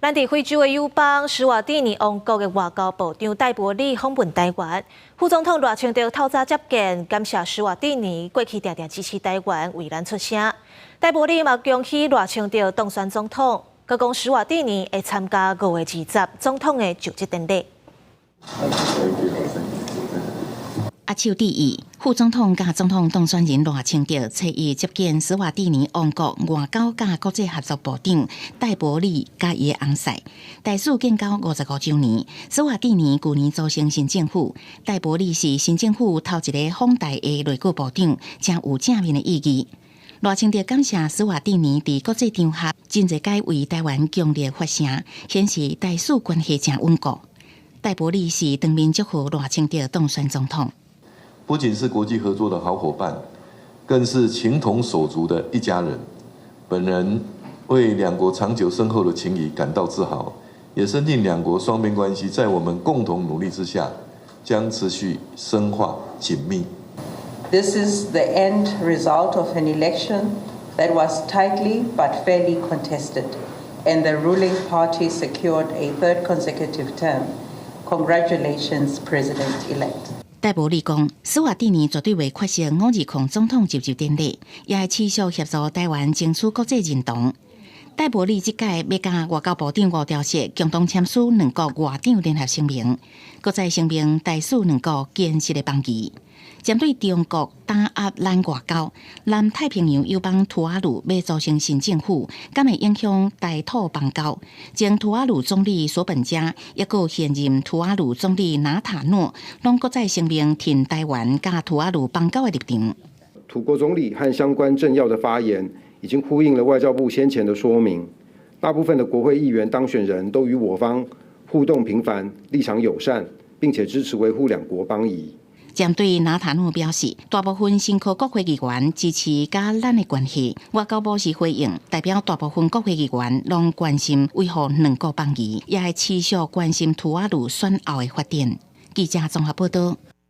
咱佇非洲的友邦史瓦蒂尼王國的外交部長戴伯里訪問台灣，副總統賴清德透早接見，感謝史瓦蒂尼過去定定支持台灣，為咱出聲。戴伯里嘛恭喜賴清德當選總統，閣講史瓦蒂尼會參加5月20總統的就職典禮。握手致意，副總統佮總統當選人賴清德初一接見史瓦蒂尼王國外交佮國際合作部長戴伯里佮伊的翁婿。台史建交55週年，史瓦蒂尼舊年組成新政府，戴伯里是新政府頭一个訪台的內閣部長，誠有正面的意義。賴清德感謝史瓦蒂尼佇國際場合真濟擺為台灣強力發聲，顯示台史關係誠穩固。戴伯里是當面祝賀賴清德當選總統。不僅是國際合作的好夥伴，更是情同手足的一家人。本人為兩國長久深厚的情誼感到自豪，也深信兩國雙邊關係在我們共同努力之下，將持續深化緊密。 This is the end result of an election that was tightly but fairly contested, and the ruling party secured a third consecutive term. Congratulations, President-elect. 戴伯里講，史瓦蒂尼絕對袂缺席520總統就職典禮，也會持續協助台灣爭取國際認同。戴伯里這屆欲佮外交部長吳釗燮共同簽署兩國外長聯合聲明，閣再聲明台史兩國堅實的邦誼。針對中國打壓咱外交，南太平洋友邦吐瓦魯欲組成新政府，敢會影響台土邦交？前吐瓦魯總理索本加，抑閣現任吐瓦魯總理納塔諾，攏閣再聲明挺台灣佮吐瓦魯邦交的立場。土國總理和相關政要的發言，已經呼應了外交部先前的說明。大部分的國會議員當選人都與我方互動頻繁，立場友善，並且支持維護兩國邦誼。針對納塔諾表示，大部分新科國會議員支持佮咱的關係，外交部是回應，代表大部分國會議員攏關心維護兩國邦誼，也會持續關心吐瓦魯選後的發展。記者綜合報道。